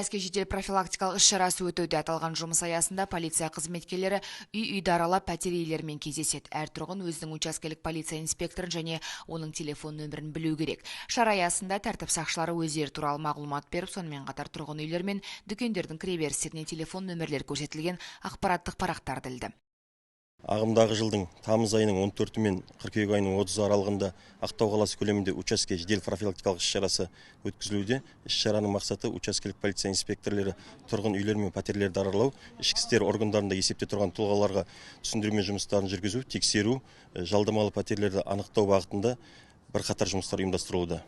Учаске жедел профилактикалық іс-шарасы өтуде. Аталған жұмыс аясында полиция қызметкерлері үй-үйді аралап, пәтер иелерімен кездеседі. Әр тұрғын өзінің учаскелік полиция инспекторын және оның телефон нөмірін білу керек. Шара аясында тәртіп сақшылары өздері туралы мағлұмат беріп, сонымен қатар тұрғын үйлер мен дүкендердің кіреберістеріне телефон нөмірлері көрсетілген ақпараттық парақтарды ілді. Ағымдағы жылдың тамыз айының 14 мен қыркүйек айының 30 аралығында Ақтау қаласы көлемінде учаске жедел профилактикалық іс-шарасы өткізілуде. Іс-шараның мақсаты – учаскелік полиция инспекторлары тұрғын үйлер мен пәтерлерді аралау, ішкі істер органдарында есепте тұрған тұлғаларға түсіндірме жұмыстарын жүргізу, тексеру, жалдамалы пәтерлерді анықтау бағытында бірқатар жұмыстар ұйымдастырылуда.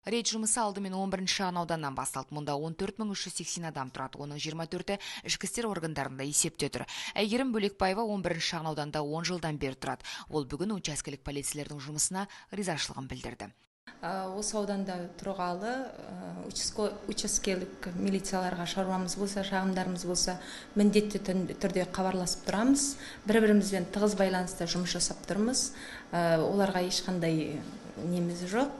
Рейд жұмысы алдымен 11 шағын ауданнан басталды. Мұнда 14 380 адам тұрады. Оның 24-і ішкі істер органдарында есепте тұр. Әйгерім Бөлекбаева 11 шағын ауданда 10 жылдан бері тұрады. Ол бүгін учаскелік полицейлердің жұмысына ризашылығын білдірді. Осы ауданда тұрғалы учаскелік милицияларға шаруамыз болса, шағымдарымыз болса, міндетті түрде хабарласып тұрамыз. Бір бірімізбен тығыз байланыста жұмыс жасап тұрмыз. Оларға ешқандай неміз жоқ,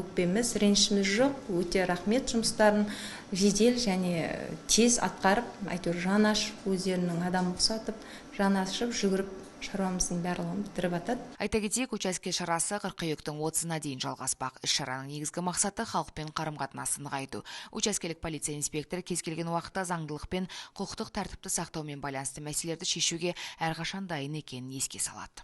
өкпеміз, ренішіміз жоқ. Өте рахмет, жұмыстарын жедел және тез атқарып, әйтеуір жан ашып, өздерінің адамы ұқсатып, жан ашып, жүгіріп, шаруамыздың барлығын бітіріп жатады. Айта кетейік, учаске шарасы қыркүйектің 30-на дейін жалғаспақ. Іс-шараның негізгі мақсаты – халықпен қарым-қатынасты нығайту. Учаскелік полиция инспекторы кез келген уақытта заңдылық пен құқықтық тәртіпті сақтаумен байланысты мәселелерді шешуге әрқашан дайын екенін еске салады.